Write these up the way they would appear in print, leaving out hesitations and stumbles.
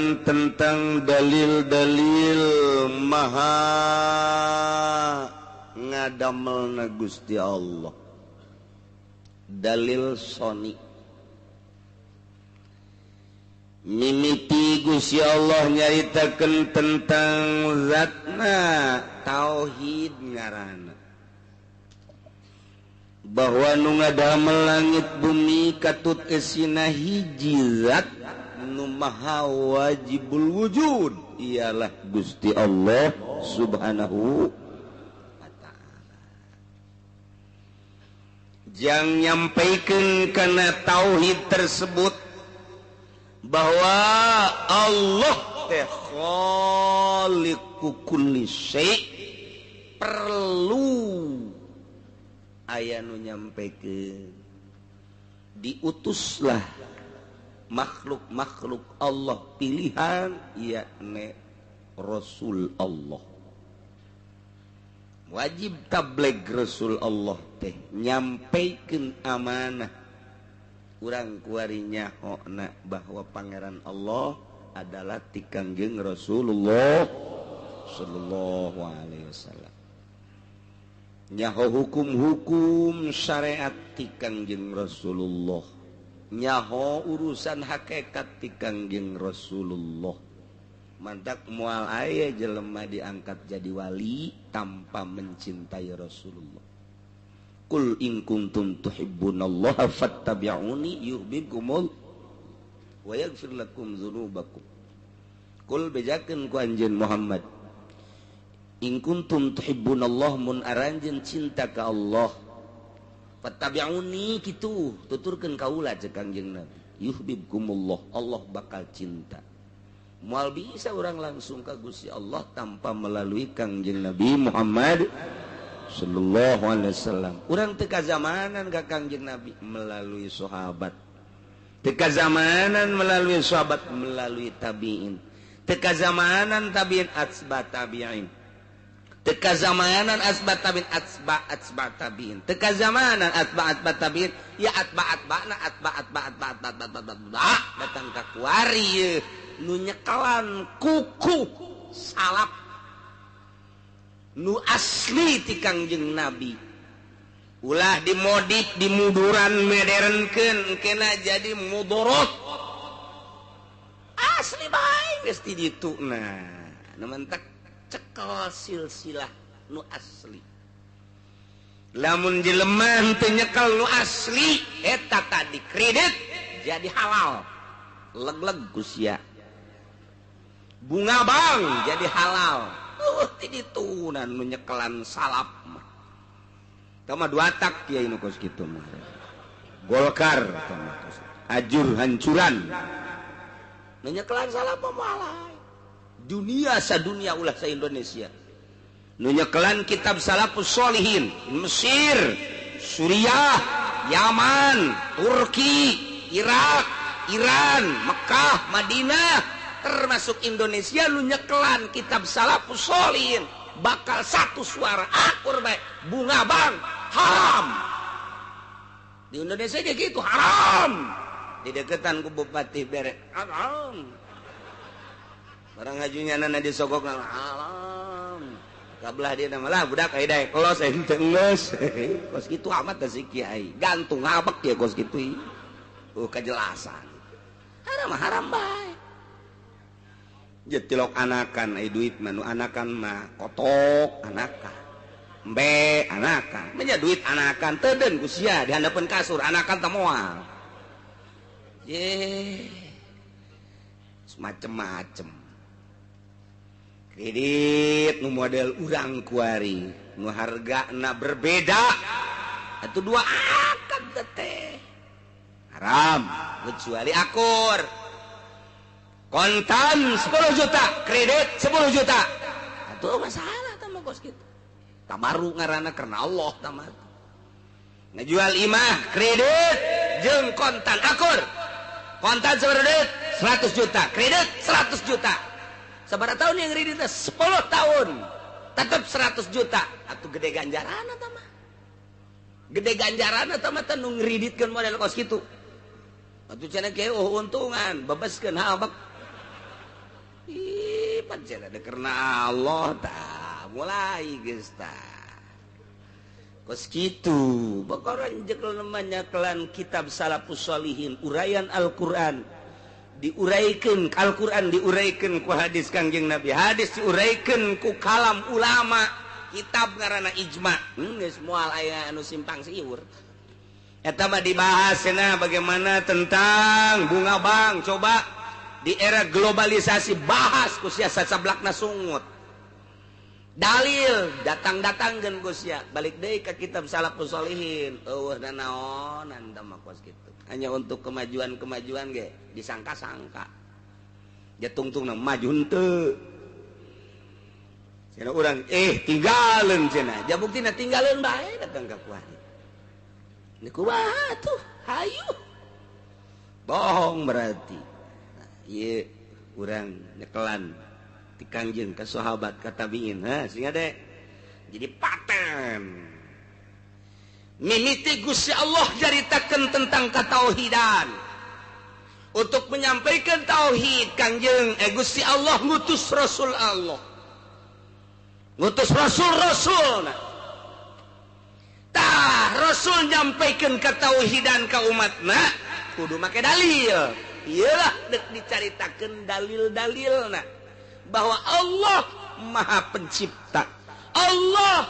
nyaritakeun tentang dalil-dalil maha ngadamelna Gusti Allah. Dalil soni mimiti Gusti Allah nyaritakeun tentang zatna tauhid ngaranna, bahwa nu ngadamel langit bumi katut esina hiji zat nu maha wajibul wujud, ialah Gusti Allah Subhanahu wa ta'ala. Jang nyampaikan kana tauhid tersebut bahwa Allah teh khaliqu kulli syai', perlu aya nu nyampaikan. Diutuslah makhluk-makhluk Allah pilihan, yakni Rasul Allah. Wajib tabligh Rasul Allah teh nyampaikan amanah. Urang kuari nyahona bahwa Pangeran Allah adalah ti Kangjeng Rasulullah sallallahu alaihi wasallam. Nyaho hukum-hukum syariat ti Kangjeng Rasulullah, nyaho urusan hakikat ti Kangjeng Rasulullah. Mantak moal aya jelema diangkat jadi wali tanpa mencintai Rasulullah. Qul in kuntum tuhibbunallaha fattabi'uni yuhibbukumul wa yaghfir lakum dzunubakum. Qul bejakeun ku anjeun Muhammad, in kuntum tuhibbunallah, mun aranjeun cinta ka Allah, fattabi'uni kitu tuturkeun kaula ceuk Kangjeng Nabi, yuhibbukumullah, Allah bakal cinta. Moal bisa orang langsung ka Gusti Allah tanpa melalui Kangjeng Nabi Muhammad sallallahu alaihi wasallam. Urang teu kazamanan ka Kangjeng Nabi melalui sahabat, teu kazamanan melalui sahabat melalui tabi'in, teu kazamanan tabi'in atsba tabi'in, teu kazamanan asba tabi'in atsba atsba tabi'in, teu kazamanan atba atba tabi'in, ya atba atbana atba atba atba atba atba atba datang ka kuari nu nyekalan kuku salap nu asli ti Kangjeng Nabi. Ulah dimodif dimuduran modernkeun kena jadi mudorot. Asli bae geus ti ditu. Nah, nu mentak cekel silsilah nu asli. Lamun jelema teu nyekel nu asli eta tadi kredit jadi halal. Leg-leg ku sia. Bunga bang jadi halal. Ditunan menyekelan salap mah. Tama dua tak kiai nu kos kitu mah. Golkar tama kos. Ajur hancuran. Menyekelan salap mah malai. Dunia sadunia ulah sa Indonesia. Nu nyekelan kitab Salafus Sholihin, Mesir, Suriah, Yaman, Turki, Irak, Iran, Mekah, Madinah, termasuk Indonesia lu nyekelan kitab Salafus Sholihin bakal satu suara akur baik bunga bang haram. Di Indonesia aja gitu haram. Di deketan ku bupati bere haram. Barang hajunya nana disogok haram. Kabelah dia nama lah budak ai daek los ente geus. Kos kitu amat teh si kiai. Gantung ngabek ya kos kitu. Kejelasan. Haram haram bae. Jetilok anakan ai duit mah nu anakan mah kotok anakan. Embe anakan. Menya duit anakan teudeun ku sia di handapeun kasur anakan teh moal. Ye. Macem-macem. Kredit nu model urang kuari nu hargana berbeda. Atuh dua akad teh. Haram kecuali akur. Kontan 10 juta, kredit 10 juta. Atuh masalah tah mah kos kitu. Tabaru ngaranna karena Allah tah mah. Ngajual imah kredit jeung kontan akur. Kontan sabaraha duit? 100 juta, kredit 100 juta. Sabaraha tahun yang kreditnya? 10 tahun. Tetep 100 juta. Atuh gede ganjaran tah mah. Gede ganjaran tah mah teh nu ngreditkeun model kos kitu. Atuh cenah kieu untungan, bebeskeun habek. Ih, pancen ada karena Allah tah mulai geus tah. Kos kitu, bokoran jekel nyekelan kitab Salafus Sholihin, uraian Al-Qur'an. Diuraikan Al-Qur'an, diuraikan ku hadis Kangjeng Nabi, hadis diuraikan ku kalam ulama, kitab ngaranna ijma. Geus moal aya anu simpang siur. Eta mah dibahas cenah bagaimana tentang bunga bank, coba di era globalisasi bahas ku sia sacablakna sungut. Dalil datang-datangkeun ku sia, balik deui ka kitab Salafus Sholihin. Eueuh nanaonan tah mah kos kitu. Hanya untuk kemajuan-kemajuan ge disangka-sangka. Ja tungtungna maju henteu. Cenah urang tinggalin cenah. Ja buktina tinggalin bae datang ka kuari. Ini kumaha tuh? Hayu. Bohong berarti. Ieu urang nyekelan ti Kangjeng ka sahabat ka tabiin, ha sehingga deh jadi paten. Mimiti Gusti Allah caritakeun tentang katauhidan. Untuk menyampaikan tauhid Kangjeng Gusti Allah ngutus Rasul Allah. Ngutus Rasul-rasul. Tah Rasul nyampaikan ketauhidan ka umatna kudu make dalil. Iyalah dek dicaritakeun dalil-dalilna bahwa Allah Maha Pencipta, Allah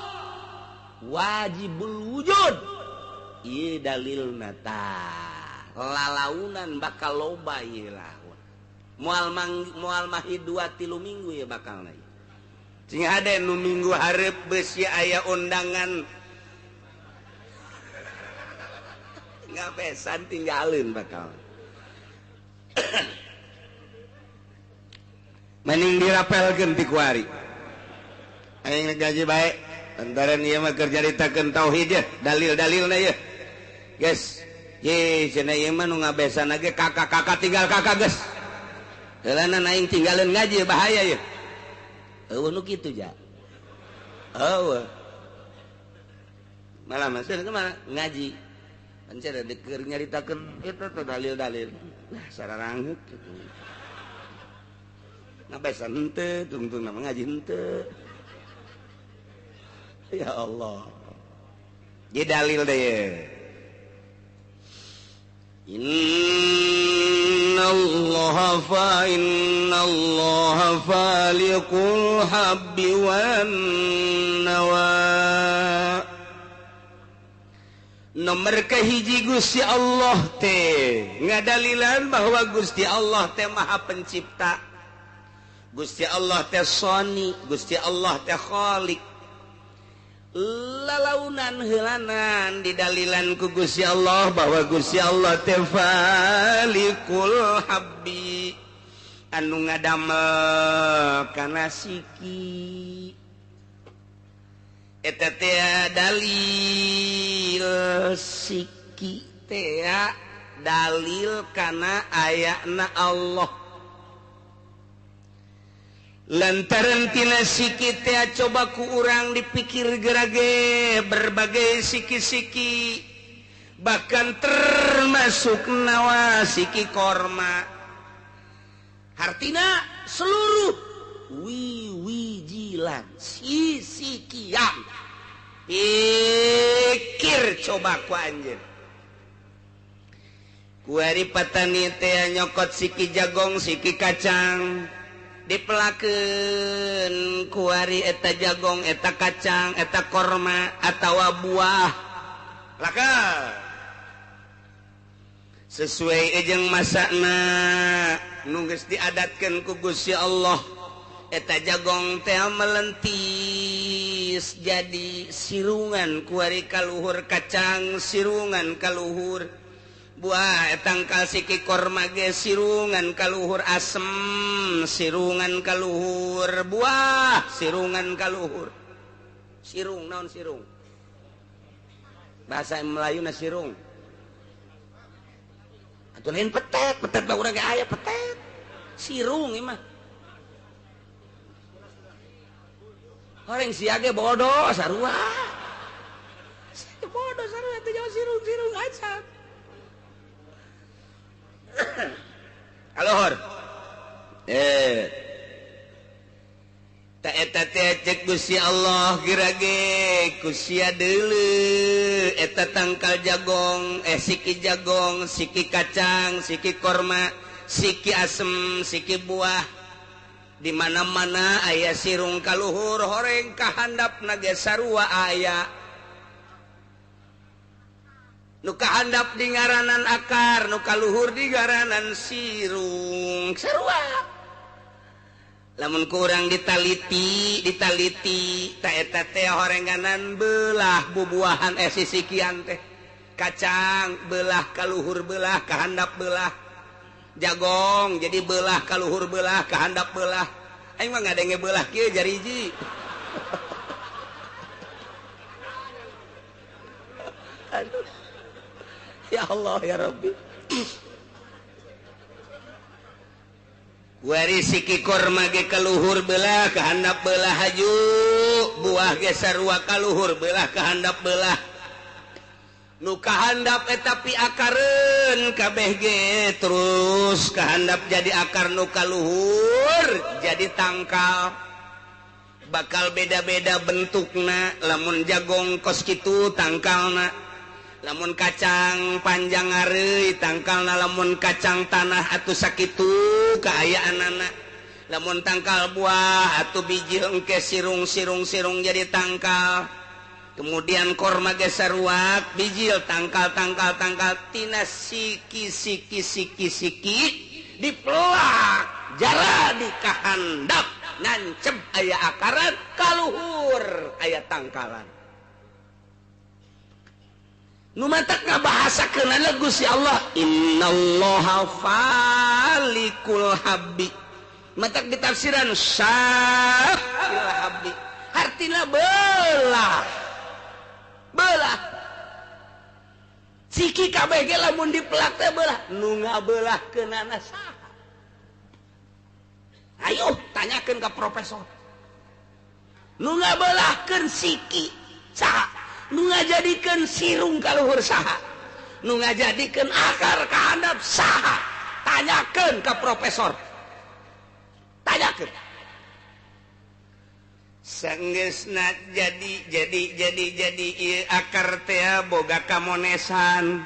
wajibul wujud. Ieu dalilna tah lalaunan bakal loba ieu laun. Moal moal mahi 2-3 minggu ya bakal na. Sing hade nu minggu hareup beusi aya undangan ngabesan tinggalin bakal. Mending dirapelkeun ti kuari. Aing gaji bae lantaran ieu mah keur caritakeun tauhid ya, dalil-dalilna ye. Geus, ye cenah ieu mah nu ngabesan ge kakak-kakak tinggal kakak geus. Heulana aing tinggalin ngaji bahaya ye. Eueuh nu kitu ja. Eueuh. Malah masih kemana ngaji. Pancen ada keur nyaritakeun eta teh dalil-dalil. Nah, sararangeut kitu. Ngabesan henteu, tungtungna mah ngaji henteu. Ya Allah. Jadi dalil deh. Inna fa innallaha faliqul habbi wan nawa. Nomor kahiji Gusti Allah teh ngadalilan bahwa Gusti Allah teh Maha Pencipta, Gusti Allah teh Sani, Gusti Allah teh Khalik. Lalaunan heulanan didalilan ku Gusti Allah bahwa Gusti Allah teh Falikul Habbi, anu ngadamel kana siki. Eta teh dalil siki teh dalil kana ayana Allah. Lantaran tina siki teh coba ku urang dipikir gerage berbagai siki-siki, bahkan termasuk nawa siki korma. Hartina seluruh wiwijilan sisikian. Pikir coba ku anjeun. Kuari patani teh nyokot siki jagong, siki kacang, dipelakeun kuari eta jagong, eta kacang, eta korma atawa buah. Laka sesuai jeung masakna nu geus diadatkeun ku Gusti Allah. Eta jagong teh melentis jadi sirungan kuari kaluhur, kacang sirungan kaluhur, buah tangkal siki korma ge sirungan kaluhur, asem sirungan kaluhur, buah sirungan kaluhur. Sirung naon sirung? Bahasa Melayu na sirung. Atuh lain petet, petet mah urang ge aya petet. Sirung ieu mah. Orang sia ge bodoh sarua. Bodoh sarua teh jauh sirung-sirung aja. Kaluhur. Ta eta teh cek Gusti Allah gerage ku sia deuleu eta tangkal jagong, siki jagong, siki kacang, siki korma, siki asem, siki buah. Di mana-mana aya sirung kaluhur horeng kahandap nage sarua aya. Nu kahandap di ngaranan akar, nu kaluhur di ngaranan sirung sarua. Lamun kurang ditaliti ta eta teh horenganan belah bubuahan sisikian teh kacang belah kaluhur belah kahandap belah jagong jadi belah kaluhur belah kahandap belah aing mah ngadenge belah kieu jariji. Aduh ya Allah ya Rabbi. Wari siki korma ge kaluhur belah kahandap belah haju buah ge sarua kaluhur belah kahandap belah nu kahandap eta pi akareun kabeh ge terus kahandap jadi akar nu kaluhur jadi tangkal bakal beda-beda bentukna lamun jagong kos kitu tangkalna lamun kacang panjang areuy tangkalna lamun kacang tanah atuh sakitu kaayaanana lamun tangkal buah atuh biji engke sirung-sirung-sirung jadi tangkal kemudian korma ge saruak bijil tangkal tangkal tangkal tina siki siki siki siki dipelak jara di kahandap nancep aya akaran kaluhur aya tangkalan. Nu matak ngabahasakeunana Gusti Allah innallaha falikul habbi matak ditafsiran syaqil habbi artina belah belah siki kabeh ge lamun dipelak teh belah nu ngabelahkeunana saha? Ayo tanyakeun ka profesor nu ngabelahkeun siki saha? Nu ngajadikeun sirung kaluhur saha? Nu ngajadikeun akar kahandap saha? Tanyakeun ka profesor. Tanyakeun. Sanggeusna jadi ieu akar teh boga kamonesan,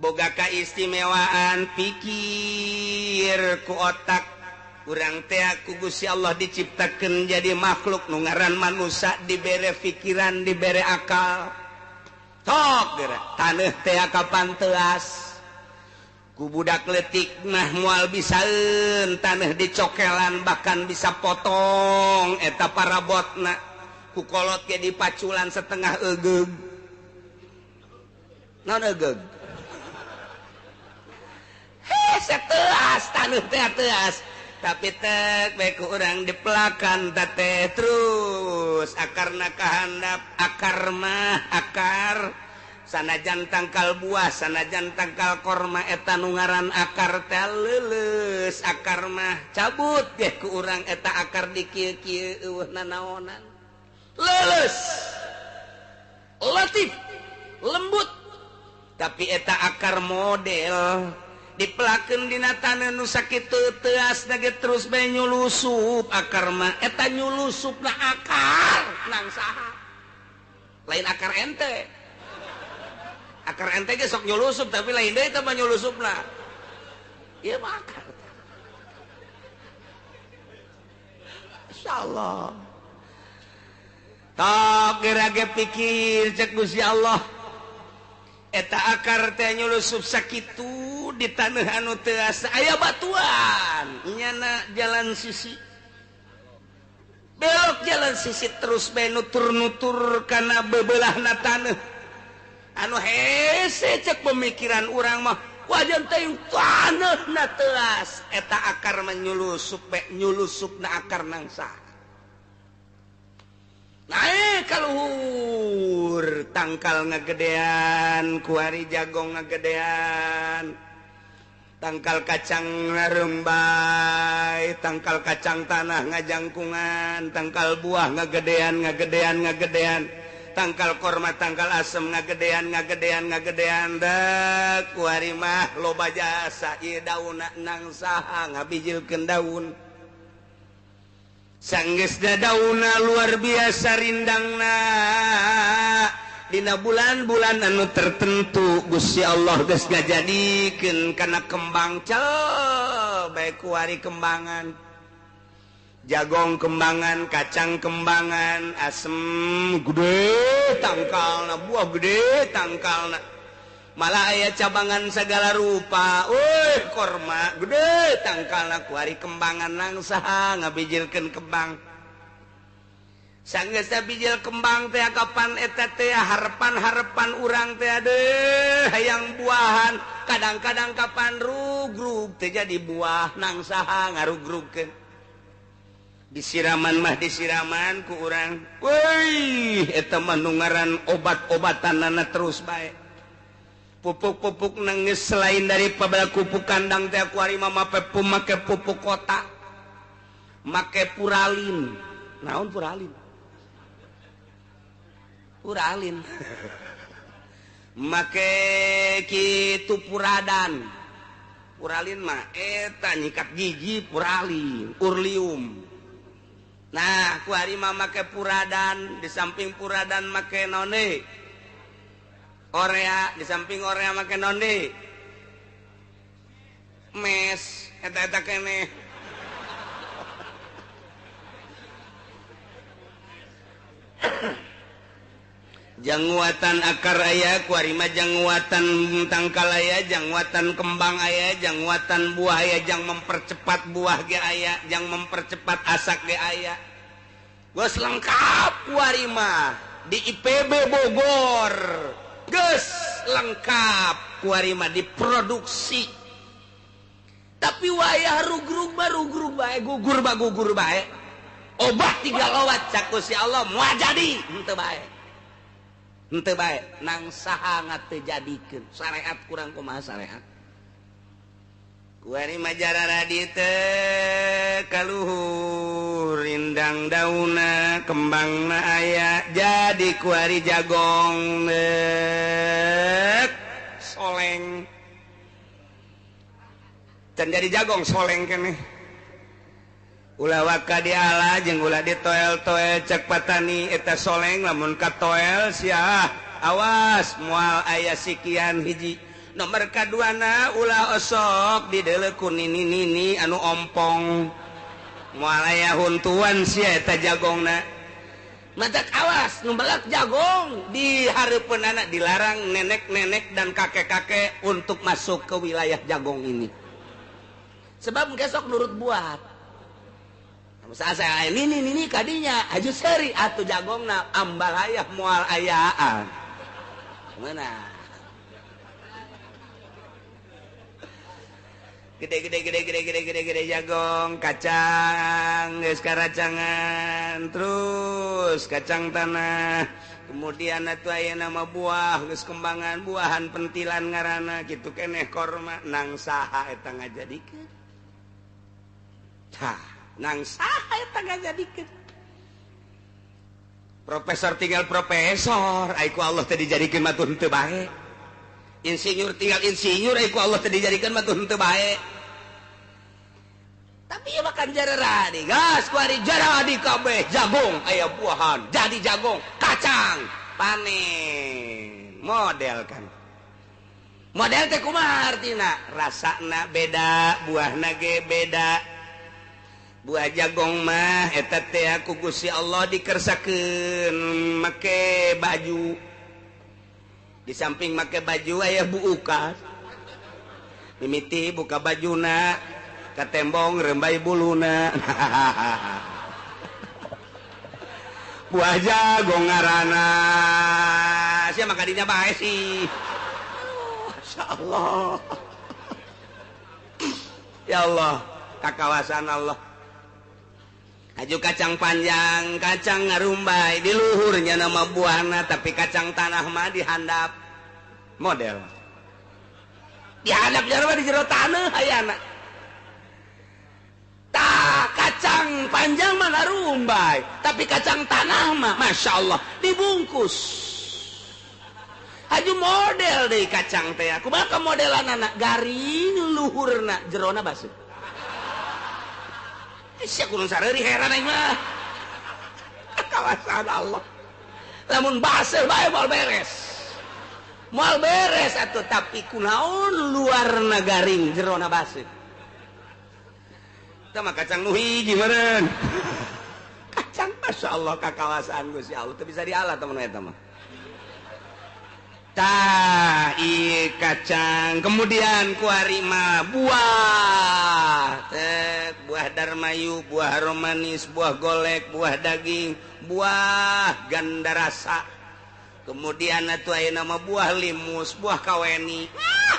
boga kaistimewaan pikir ku otak. Urang teh ku Gusti Allah diciptakeun jadi makhluk nu ngaran manusia dibere pikiran dibere akal tok geura taneuh teh kapan teuas ku budak leutik mah moal bisaeun taneuh dicokelan bahkan bisa potong eta parabotna ku kolot ge dipaculan setengah eugeug naon eugeug hese teuas taneuh teh teuas tapi tek baik orang dipelakan teh terus akarna kahandap akar mah akar sanajan tangkal buah sanajan tangkal korma eta nu ngaran akar teh leuleus akar mah cabut deh ku urang eta akar di kieu-kieu eueuh nanaonan leuleus latif lembut tapi eta akar model dipelakeun dina taneuh nu sakitu teuas ge terus bae nyulusup akar mah eta nyulusupna akar nang saha lain akar ente akar ente ge sok nyulusup tapi lain deui eta mah nyulusupna ieu mah akar insyaallah tok geura ge pikir cek Gusti Allah eta akar teh nyulusup sakitu di tanah anu teuas aya batuan nyana jalan sisi belok jalan sisi terus bae nutur-nutur kana bebelahna taneuh anu hese cek pemikiran urang mah wajan teh taneuhna teuas eta akar mah nyulusup bae nyulusupna akar nangsa naik kaluhur tangkal ngagedean kuari jagong ngagedean tangkal kacang ngarembay tangkal kacang tanah ngajangkungan tangkal buah ngagedean ngagedean ngagedean tangkal korma tangkal asem ngagedean ngagedean ngagedean dek kuari mah loba jasa ieu daunna nang saha ngabijilkeun daun. Sanggeus dauna luar biasa rindangna. Dina bulan-bulan anu tertentu Gusti Allah geus ngajadikeun kana kembang cel bae kuari kembangan. Jagong kembangan, kacang kembangan, asem gede tangkalna, buah gede tangkalna. Malah aya cabangan segala rupa. Wih, korma gede tangkalna kuari kembangan nangsa ngabijilkeun kembang. Sanggeus bijil kembang teh kapan eta teh harepan-harepan urang teh deuh hayang buahan, kadang-kadang kapan rugrug teh jadi buah nangsa ngarugrugkeun. Disiraman mah disiraman ku urang. Wih, eta mah nu ngaran obat-obatanana terus bae. Pupuk-pupuk nangis selain dari pabala pupuk kandang teh kuari mah make pupuk kota. Make puralin. Naon puralin? Puralin. Make kitu puradan. Puralin mah eta nyikat gigi puralin, urlium. Nah, kuari mah make puradan, di samping puradan make nonde. Orea, di samping orea make nonde. Mes, eta-eta keneh. Janguatan akar aya, kuari mah janguatan tangkal aya, janguatan kembang aya, janguatan buah aya, jang mempercepat buah ge aya, jang mempercepat asak ge aya. Geus lengkap kuari mah di IPB Bogor. Geus lengkap kuari mah diproduksi. Tapi wayah rugrug mah rugrug bae, gugur mah gugur bae. Obat tiga lowat cak Gusti Allah moal jadi henteu bae. Henteu bae nang saha ngatejadikeun syariat kurang kumaha syariat. Kuari mah jarara teh kaluhur rindang dauna kembangna aya jadi kuari jagong soleng. Can jadi jagong soleng keneh. Ulah waka diala jeung ulah ditoel-toel cek patani eta soleng lamun katoel sia awas moal aya sikian hiji. Nomor kaduana ulah osok dideuleu ku nini-nini anu ompong moal aya huntuan sia eta jagongna. Matak awas nu melak jagong di hareupeun anak dilarang nenek-nenek dan kakek-kakek untuk masuk ke wilayah jagong ini. Sebab besok nurut buat. Saya ini kadinya aju seri atuh jagongna ambal ayah moal ayaan. Mana? Gede gede gede gede gede gede gede jagong, kacang, geus karacangan, terus kacang tanah. Kemudian atuh aya nama buah, geus kembangan buahan pentilan ngaranna kitu keneh korma nang saha eta ngajadikeun. Tah. Nang saha eta ngajadikeun. Profesor tinggal profesor, ai ku Allah teh dijadikeun mah teu bae. Insinyur tinggal insinyur, ai ku Allah teh dijadikeun mah teu bae. Tapi ieu mah kan jarara di gas ku ari jaradi kabeh jagung aya buahan, jadi jagung, kacang, panen. Model kan. Model teh kumaha artina? Rasana beda, buahna ge beda. Buah jagong mah eta teh ku Gusti Allah dikersakeun make baju. Di samping make baju aya buukas. Mimiti buka bajuna, ka tembong rembai buluna. Buah jagong ngaranna. Sia mah kadinya bae sih. Masyaallah. Ya Allah, kakawasan Allah. Aju kacang panjang, kacang ngarumbai di luhurnya nama buahna, tapi kacang tanah mah dihandap model. Dihandap jero di jero tanah ayana. Tah kacang panjang mah ngarumbai, tapi kacang tanah mah masya Allah dibungkus. Aju model deui kacang teh. Kumaha modelan anak garing luhurna jerona basuh. Sia kudu sareuri heran aing mah. Kawasaan Allah. Lamun baseuh bae moal beres. Moal beres atuh tapi kunaon luarna garing jerona baseuh. Tah mah kacang nu hiji meureun. Kacang Masya Allah kakawasaan Gusti Allah teu bisa dialah teman eta mah. Tah ieu kacang kemudian kuari mah buah tek buah darmayu, buah romanis, buah golek, buah daging, buah gandarasa. Kemudian atuh aya nama buah limus, buah kaweni,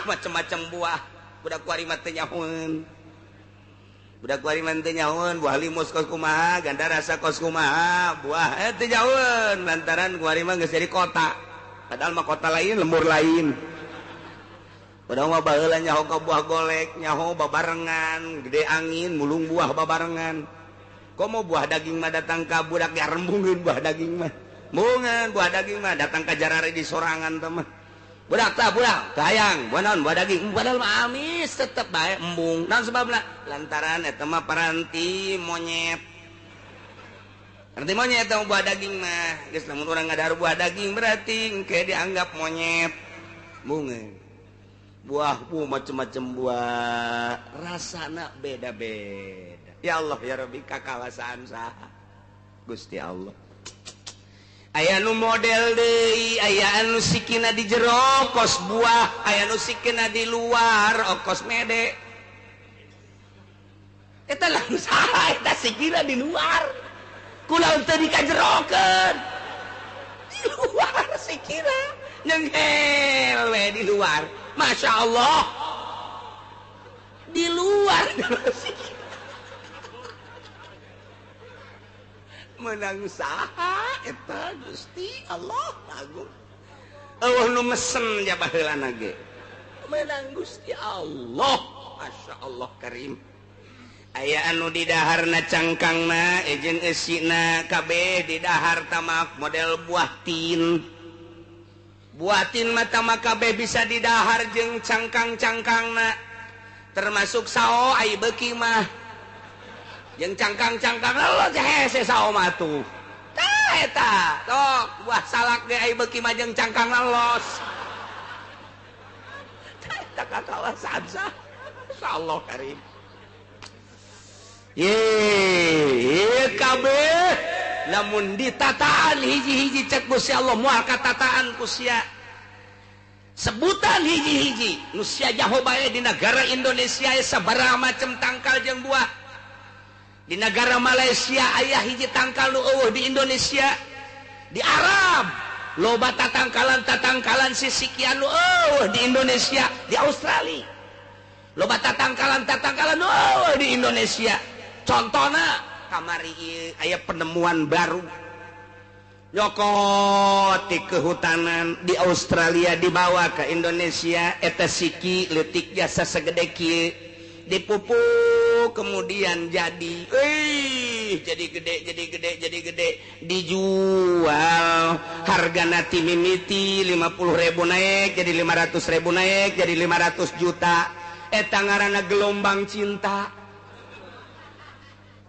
macam-macam buah. Budak kuari mah teu nyahoeun. Budak kuari mah teu nyahoeun, buah limus kos kumaha, gandarasa kos kumaha, buah teu nyahoeun lantaran kuari mah geus jadi kota. Padahal mah kota lain, lembur lain. Padahal mah baheula nyaho ka buah golek, nyaho babarengan, gede angin, mulung buah babarengan. Komo buah daging mah datang ka budak ge rembungeun buah daging mah. Embungeun buah daging mah datang ka jarare di sorangan teh mah. Budak tah budak, teu hayang, buah naon buah daging, padahal mah amis tetep bae embung. Naon sebabna? Lantaran eta mah paranti monyet. Nanti monyet dong buah daging mah. Geus lamun urang ngadahar buah daging berarti engke dianggap monyet. Bunga. Buah bu macem-macem buah, rasana beda-beda. Ya Allah ya Rabbi kakawasaan saha? Gusti Allah. Aya nu model deui, aya anu sikina di jero kos buah, aya nu sikina di luar okos mede. Eta lamun saha eta sikina di luar. Kulau teu dikajerokeun di luar sikira nyenghel we di luar. Masya Allah di luar sikira menang saha eta Gusti Allah agung. Eueuh nu mesen ja baheulana ge menang Gusti Allah. Masya Allah karim. Aya anu didaharna cangkangna jeung eusina kabeh didahar tamak model buah tin. Buah tin mah tamak kabeh bisa didahar jeung cangkang-cangkangna. Termasuk sao ai beuki mah. Jeung cangkang-cangkang lo hese sao mah tuh. Tah eta, tok buah salak ge ai beuki mah jeung cangkangna los. Tah eta kakawasan sah. Insyaallah karim. Ye kabeh lamun ditataan hiji-hiji cek Gusti Allah moal katataan ku sia. Sebutan hiji-hiji nu sia jaho bae di negara Indonesia aya sabaraha macem tangkal jeung buah. Di negara Malaysia aya hiji tangkal nu eueuh di Indonesia. Di Arab loba tatangkalan-tatangkalan sisikian nu eueuh di Indonesia. Di Australia loba tatangkalan-tatangkalan nu eueuh di Indonesia. Contohna kamari aya penemuan baru nyokot di kehutanan di Australia dibawa ke Indonesia eta siki leutik jasa segede kieu dipupuk kemudian jadi jadi gede jadi gede jadi gede dijual hargana ti mimiti 50.000 naik jadi 500.000 naik jadi 500 juta eta ngaranna gelombang cinta.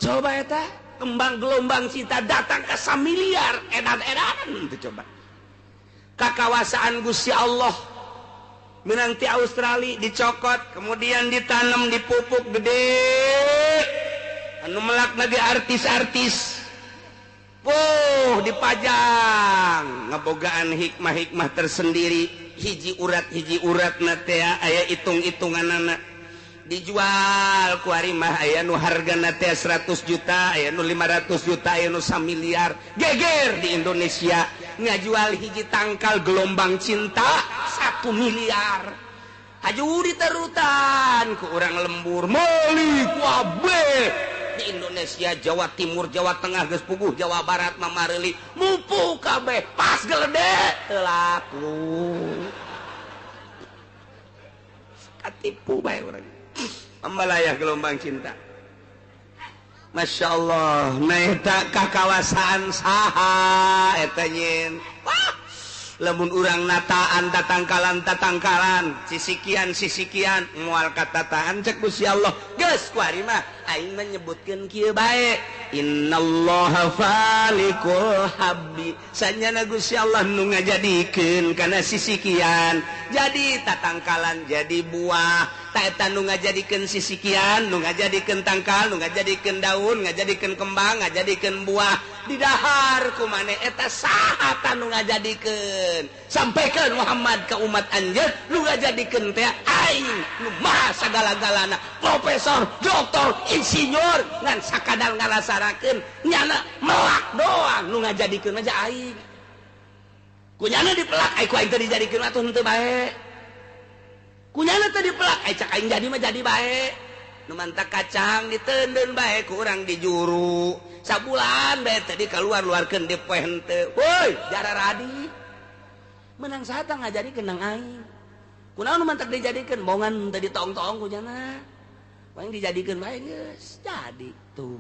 Coba eta kembang gelombang cinta datang ke 1 miliar edan-edan itu coba. Kakawasaan Gusti Allah menanti Australia dicokot kemudian ditanam dipupuk gede anu melak lagi artis-artis puh dipajang ngebogaan hikmah-hikmah tersendiri hiji urat na teh aya hitung-hitunganana dijual ku ari mah aya nu hargana teh 100 juta aya nu 500 juta aya nu 1 miliar geger di Indonesia ngajual hiji tangkal gelombang cinta 1 miliar haju diterutan ku urang lembur meuli ku abeh di Indonesia Jawa Timur Jawa Tengah geus puguh Jawa Barat mah mareuli mupu kabeh pas gelede teu laku katipu bae urang ambalayah gelombang cinta. Masya Allah, nah eta kakawasaan saha eta nyin. Wah, Lamun urang nataan tatangkalan tatangkalan, sisikian sisikian moal katataan cek Gusti Allah. Geus kuari mah aing mah nyebutkeun kieu bae. Innallaha falikul habbi. Sanyana Gusti Allah nu ngajadikeun kana sisikian jadi tatangkalan jadi buah. Ta eta nu ngajadikeun sisikian, nu ngajadikeun tangkal, nu ngajadikeun daun, ngajadikeun kembang, ngajadikeun buah didahar ku maneh eta saha ta nu ngajadikeun. Sampaikan Muhammad ke umat anjeun nu ngajadikeun teh aing nu maha sagala-galana, profesor, doktor, insinyur ngan sakadar ngarasarakeun nyana melak doang nu ngajadikeun aja aing. Kunyana dipelak ai ku aing teh dijadikeun atuh henteu bae. Kunyana teh dipelak ai cak aing jadi mah jadi bae. Nu mantak kacang diteundeun bae ku urang di juru. Sabulan bae teh dikaluar-luarkeun di poe henteu. Woi, jara radi. Menang saha tah ngajadikeun nang aing. Kunaon nu mantak dijadikeun bongan teh ditong-tong kunyana. Paling dijadikeun bae geus jadi tuh.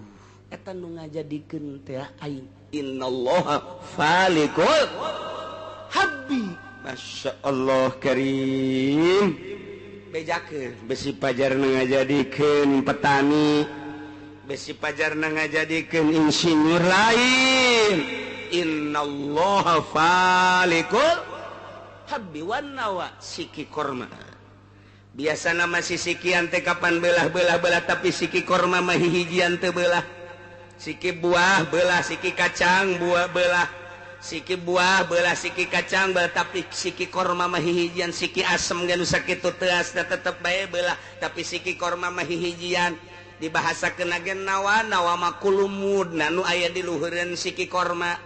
Eta nu ngajadikeun teh aing. Innallaha falikul habbi. Masya Allah karim. Bejakeun besi pajar ngajadikeun petani, besi pajar ngajadikeun insinyur lain. Innallaha falikul habbi wan nawa siki korma. Biasana mah sisikian teh kapan belah-belah-belah, tapi siki korma mah hihijian teu belah. Siki buah belah, siki kacang buah belah, siki buah belah, siki kacang belah, tapi siki korma mah hihijian. Siki asem ge nu sakitu teuasna tetep bae belah, tapi siki korma mah hihijian. Dibahasakeun ge nawa, nawa mah kulumud nu aya di luhureun siki korma.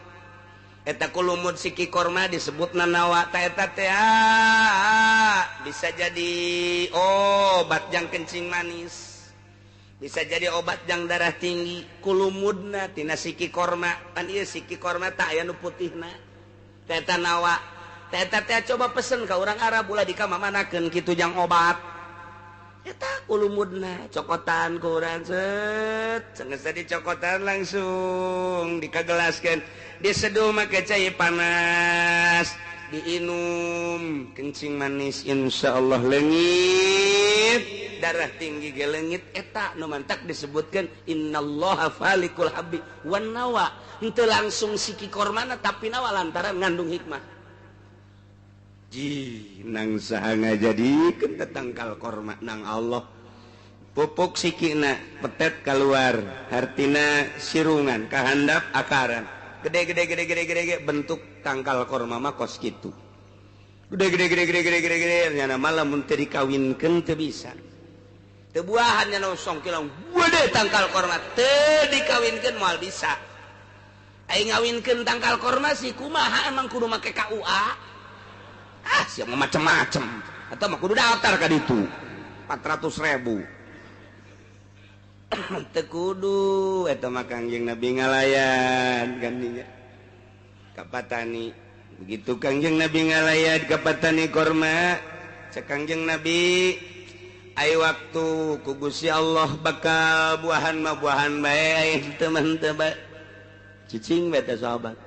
Eta kulumud siki korma disebutna nawa. Ta eta teh bisa jadi obat jang kencing manis, bisa jadi obat jang darah tinggi. Kulumudna tina siki korma. Pan ieu siki korma tak aya nu putihna. Ta eta nawa. Ta eta teh coba pesen ka urang Arab ulah dikamamanakeun kitu jang obat. Eta kulumudna cokotan ku urang set, sanggeus dicokotan langsung dikagelaskeun, diseduh make cai panas, diinum kencing manis insyaallah leungit, darah tinggi ge leungit. Eta nu mantak disebutkeun innallaha falikul habbi wan nawa. Henteu langsung siki kormana tapi nawa lantaran ngandung hikmah. Ji nang saha ngajadikeun tetangkal korma nang Allah. Pupuk sikina petet keluar, hartina sirungan kahandap akaran. Gede gede gede gede gede gede bentuk tangkal korma mah kos kitu. Gede gede gede gede gede gede gede nyana malah mun teu dikawinkeun teu bisa. Teu buahan nyana song kilang gede tangkal korma teu dikawinkeun moal bisa. Ai ngawinkeun tangkal korma sih kumaha emang kudu make KUA? Ah, siap macem-macem. Atau mah kudu daftar ka ditu. 400.000. Teu kudu eta mah Kangjeng Nabi ngalayan gantinya. Ka patani. Begitu Kangjeng Nabi ngalayan ka patani korma, cek Kangjeng Nabi, ai waktu ku Gusti Allah bakal buahan mah buahan bae ai teu mah teu bae. Cicing bae teh sahabat.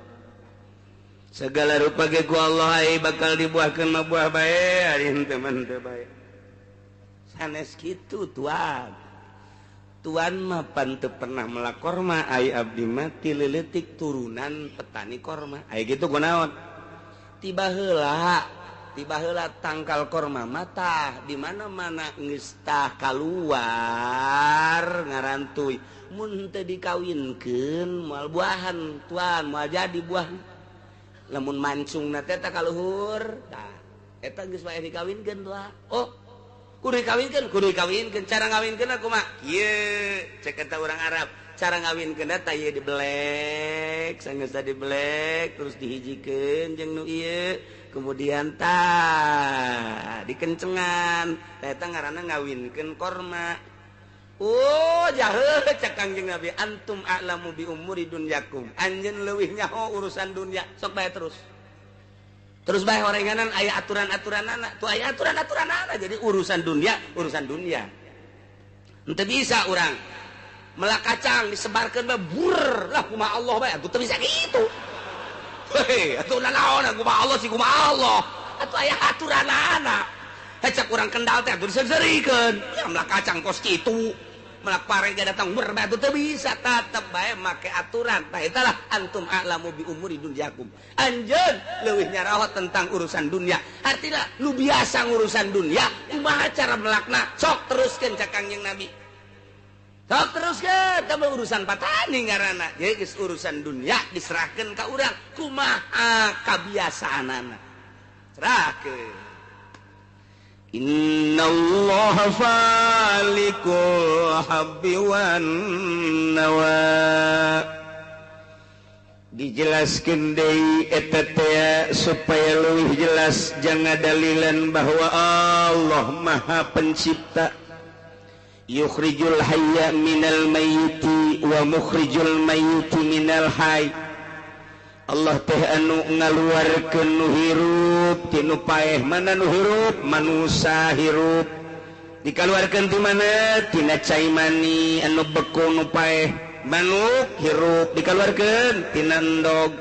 Segala rupa ge ku Allah ai bakal dibuahkeun mah buah bae ari henteu mah henteu bae. Sanes kitu tuan. Tuan mah pan teu pernah melak korma, ai abdi mah ti leutik turunan petani korma. Ai kitu kunaon? Tiba heula tangkal korma mah tah di mana-mana geus tah kaluar ngarantuy. Mun teu dikawinkeun moal buahan tuan, moal jadi buah. Lamun mancungna teh ka luhur tah eta geus bae dikawinkeun tuh. Oh, kudu dikawinkeun, kudu dikawinkeun. Cara ngawinkeun kumaha? Kieu cek eta urang Arab. Cara ngawinkeun teh ieu dibelek, sanggeus dibelek terus dihijikeun jeung nu ieu, kemudian tah dikencengan. Tah eta ngaranna ngawinkeun korma. Oh, jahe cek Kangjeng Nabi, antum a'lamu bi umuri dunyakum. Anjeun leuwih nyaho urusan dunya, sok bae terus. Terus bae orenganan aya aturan-aturanana, tuh aya aturan-aturanana. Jadi urusan dunia, urusan dunia. Henteu bisa urang melak kacang disebarkeun bae bur lah kumaha Allah bae, atuh teu bisa kitu. Hei, atuh naon kumaha Allah sih kumaha Allah. Atuh aya aturanana. Heh cek urang Kendal teh atuh diseurikeun. Ya melak kacang kos kitu. Melak pare ge datang berba atuh teu bisa tetep bae make aturan. Tah eta lah antum a'lamu bi umuri dunyakum. Anjeun leuwih nyaraho tentang urusan dunia. Artina nu biasa ngurusan dunia, kumaha cara melakna? Sok teruskeun cak Kangjeng Nabi. Sok teruskeun tah urusan patani ngaranna. Jadi geus urusan dunia diserahkeun ka urang kumaha kabiasaanana. Serahkeun. Innallaha falikul habbi wan nawa. Dijelaskeun deui eta teh supaya leuwih jelas jangan dalilan bahwa Allah Maha Pencipta. Yukhrijul hayya minal mayyiti wa mukhrijul mayyiti minal hayy. Allah teh anu ngaluarkeun nu hirup ti nu paeh. Mana nu hirup? Manusa hirup. Dikaluarkeun ti mana? Tina cai mani anu beku nu paeh. Manuk hirup dikaluarkeun tina endog.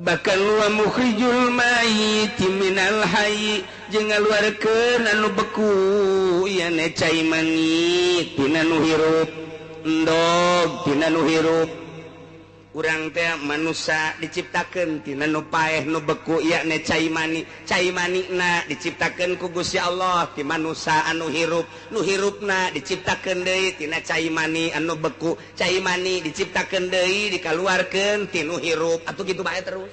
Bahkan wa mukhrijul mayyiti minal hayy jeung ngaluarkeun anu beku ieu cai mani tina nu hirup, endog tina nu hirup. Urang teh manusia diciptakeun tina nu paeh nu beku yakni cai mani. Cai manina diciptakeun ku Gusti Allah ti manusia anu hirup, nu hirupna diciptakeun deui tina cai mani anu beku, cai mani diciptakeun deui dikaluarkeun ti nu hirup. Atuh kitu bae terus.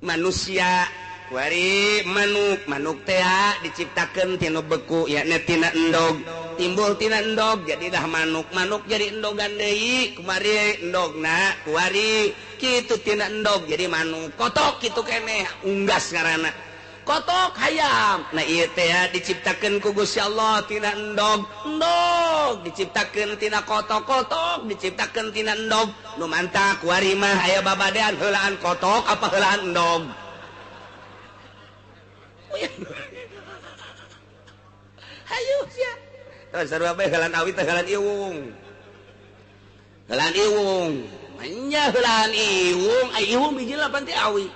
Manusia kuari manuk, manuk teh diciptakeun tina beku yakni tina endog, timbul tina endog jadilah manuk, manuk jadi endogan deui, kumari endogna kuari kitu tina endog jadi manuk, kotok kitu keneh unggas ngaranna, kotok hayam. Nah ieu teh diciptakeun ku Gusti Allah tina endog, endog diciptakeun tina kotok, kotok diciptakeun tina endog. Nu mantah kuari mah aya babadean heulaan kotok apa heulaan endog. Hayu sia. Terus sarua bae heulaan awi teh heulaan iwung. Heulaan iwung. Nya heulaan iwung, ai iwung biji lapan ti awi.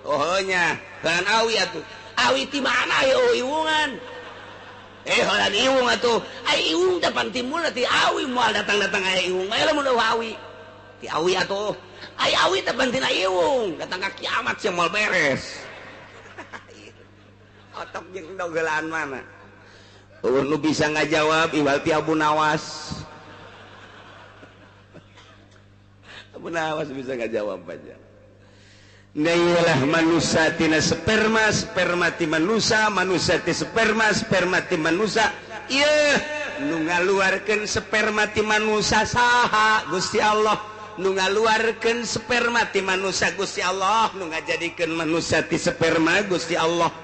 Oh nya, heulaan awi atuh. Awi ti mana ieu iwungan? Heulaan iwung atuh. Ai iwung teh pan timbul ti awi moal datang-datang aya iwung. Aya lamun awi. Ti awi atuh. Ai awi teh pan tina iwung, datang ka kiamat sia moal beres. Otok jeung endog heulaan mana? Eueuh nu bisa ngajawab iwal ti Abu Nawas. Abu Nawas bisa ngajawab aja. Nailah manusia tina sperma, sperma ti manusia, manusia ti sperma, sperma ti manusia. Ieu nu ngaluarkeun sperma ti manusia saha? Gusti Allah. Nu ngaluarkeun sperma ti manusia Gusti Allah, nu ngajadikeun manusia ti sperma Gusti Allah.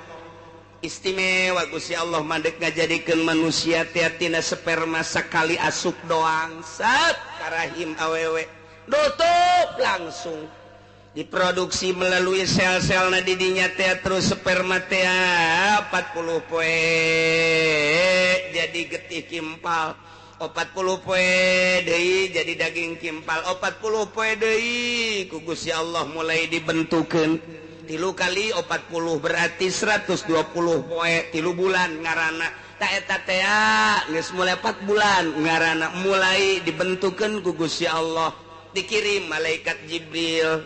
Istimewa Gusti Allah mandek ngajadikeun manusia tina sperma sakali asup doang sat karahim awewe tutup langsung diproduksi melalui sel-sel na didinya teh terus sperma teh 40 poe jadi getih kimpal, 40 poe deui jadi daging kimpal, 40 poe deui ku Gusti Allah mulai dibentukeun. 3 kali 40 berarti 120 poe 3 bulan ngarana. Ta eta teh geus mulai 4 bulan ngarana mulai dibentukeun ku Gusti Allah. Dikirim malaikat Jibril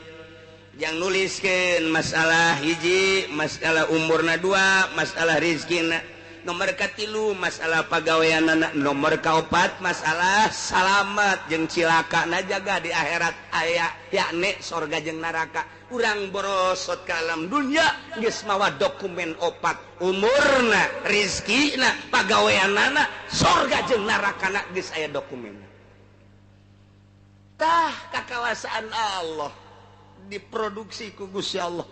yang nuliskeun masalah hiji, masalah umurna 2, masalah rizkina, nomor katilu masalah pagaweanana, nomor kaopat masalah salamat jeung cilakana jaga di akhirat aya yakni sorga jeung neraka. Urang borosot ka alam dunia geus mawa dokumen opat, umurna, rizkina, pagaweanana, sorga jeung nerakana geus aya dokumen. Tah kakawasaan Allah diproduksi ku Gusti Allah.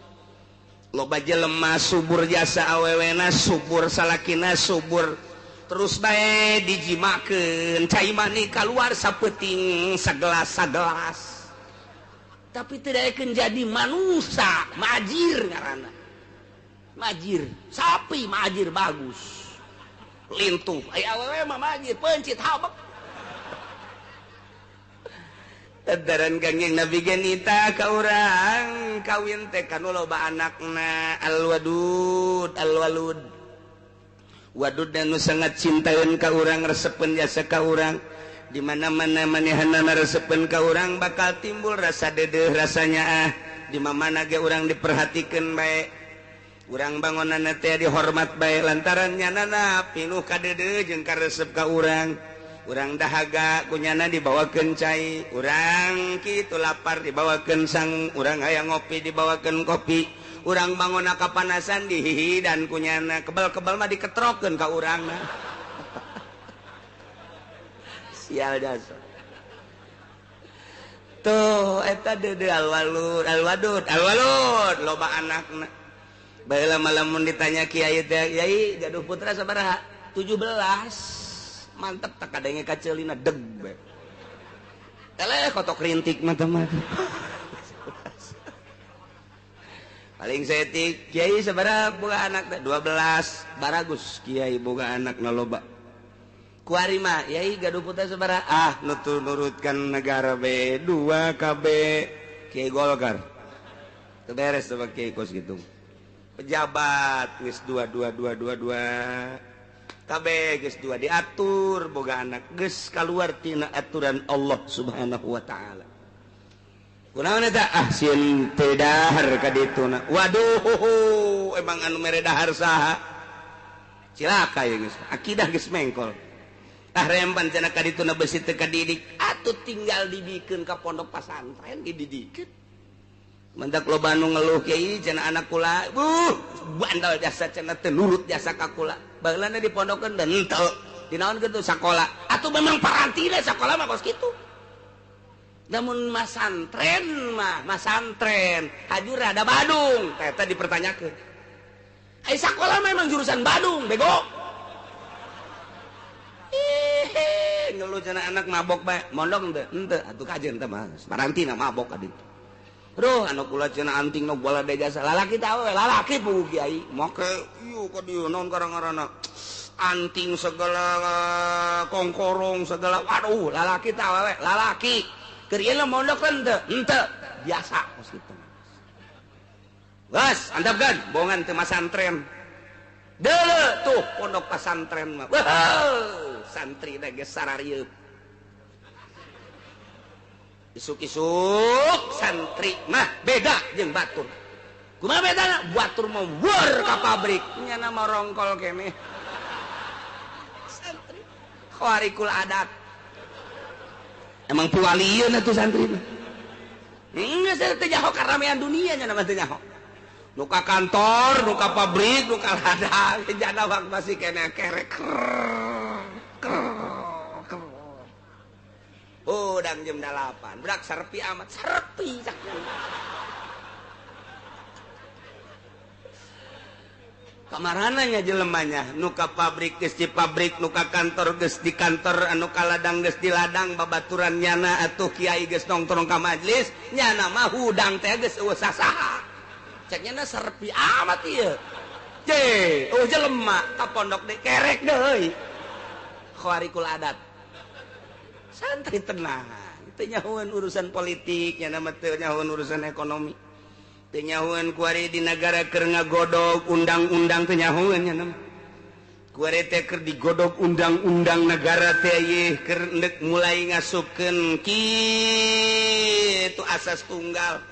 Loba jelema subur jasa awewena, subur salakina, subur terus bae dijimakeun cai mani kaluar sapeuting sagelas-sagelas. Tapi tidak akan jadi manusia, majir ngaranna. Majir, sapi majir bagus. Lintuh, ai awewe mah majir, pencit habek. Lantaran Kangjeng Nabi ge nita ka urang kawin teh kanu loba anakna alwadud alwalud. Wadud nu sangat cintaeun ka urang, resepeun jasa ka urang. Di mana-mana manehanna resepeun ka urang bakal timbul rasa dedeuh rasanya ah. Di mana ge urang diperhatikeun bae. Urang bangunanna teh dihormat bae lantaran nyanana pinuh kadeudeuh jeung karesep ka urang. Urang dahaga kunyana dibawakeun cai, urang kitu lapar dibawakeun sang, urang hayang ngopi dibawakeun kopi, urang bangonna kapanasan dihihidan kunyana, kebal-kebal mah diketrokeun ka urangna. Sial jasa. Tuh eta deudeuh alwalud, alwadud, alwalud loba anakna. Baheula mah lamun ditanya kiai teh, "Kiai gaduh putra sabaraha?" 17. Mantep tak kadenge kaceulina deg bae. Eleh kotok rintik mah teh mah. Paling saeutik kiai sabaraha boga anak teh? 12. Baragus kiai boga anak na loba. Kuari mah yai gaduh putra sabaraha? Ah nutur nurutkan negara B 2 KB kiai Golkar. Teu beres sama kiai kos gitu. Pejabat geus 2 2 2 2 2 KB geus 2 diatur boga anak geus kaluar tina aturan Allah Subhanahu wa taala. Kunaon eta? Ah sieun teu dahar ka dituna. Waduh, emang anu mere dahar saha? Cilaka ye geus. Akidah geus mengkol. Ah rempan cenah ka dituna besi teu kadidik, atuh tinggal dibikeun ka pondok pasantren ge didikeun. Mendak loba nu ngeluh kiai cenah anak kula, bandal jasa cenah teu nurut jasa ka kula. Baheulana dipondokeun dan henteu. Dinaon kitu sakola. Atuh memang parantina sakola mah kos kitu. Namun masantren mah, masantren hajur ada Badung, eta dipertanyakeun. Ai sakola mah emang jurusan Badung, bego. Ih, ngeluh cenah anak mabok bae, mondok henteu, henteu atuh kajeun teh mah. Parantina mabok ka ditu. Aduh, anak kula cenah anting nu bola de jasa. Lalaki teh awewe, lalaki puguh kiai. Make ieu ka dieu naon karang-ngaranna. Anting segala kongkorong segala. Waduh, lalaki teh awewe, lalaki. Keur ieu mondok henteu, henteu. Biasa kos kitu. Geus, andapkeun bongan teu masantren. Deuleu tuh pondok pasantren mah. Wah, santri teh geus sararieuk. Isuk-isuk santri mah beda jeung batur. Kumaha bedana? Batur mah weur ka pabrik, nyana mah rongkol keneh. Santri khawarikul adat. Emang piwalieun atuh santri mah. Geus teu nyaho karamean dunia nyana mah teu nyaho. Nu ka kantor, nu ka pabrik, nu ka ladang, jana wak masih keneh kerek. Udang jam 8, budak serpi amat, serpi caknya. Kamarananya jelemanya, nu ka pabrik geus di pabrik, nu ka kantor geus di kantor, anu ka ladang geus di ladang, babaturan nyana atuh kiai geus nongkrong ka majelis, nyana mah hudang teh geus eueuh sasaha. Cek nyana serpi amat ieu. Je, eueuh jelema ka pondok deui kerek deui. Khawarikul adat. Santri tenang, teu nyahoeun urusan politik, nya mah teu nyahoeun urusan ekonomi. Teu nyahoeun kuari di nagara keur ngagodog undang-undang teu nyahoeun nya mah. Kuari teh keur digodog undang-undang negara teh ieu keur endek mulai ngasupkeun kitu asas tunggal.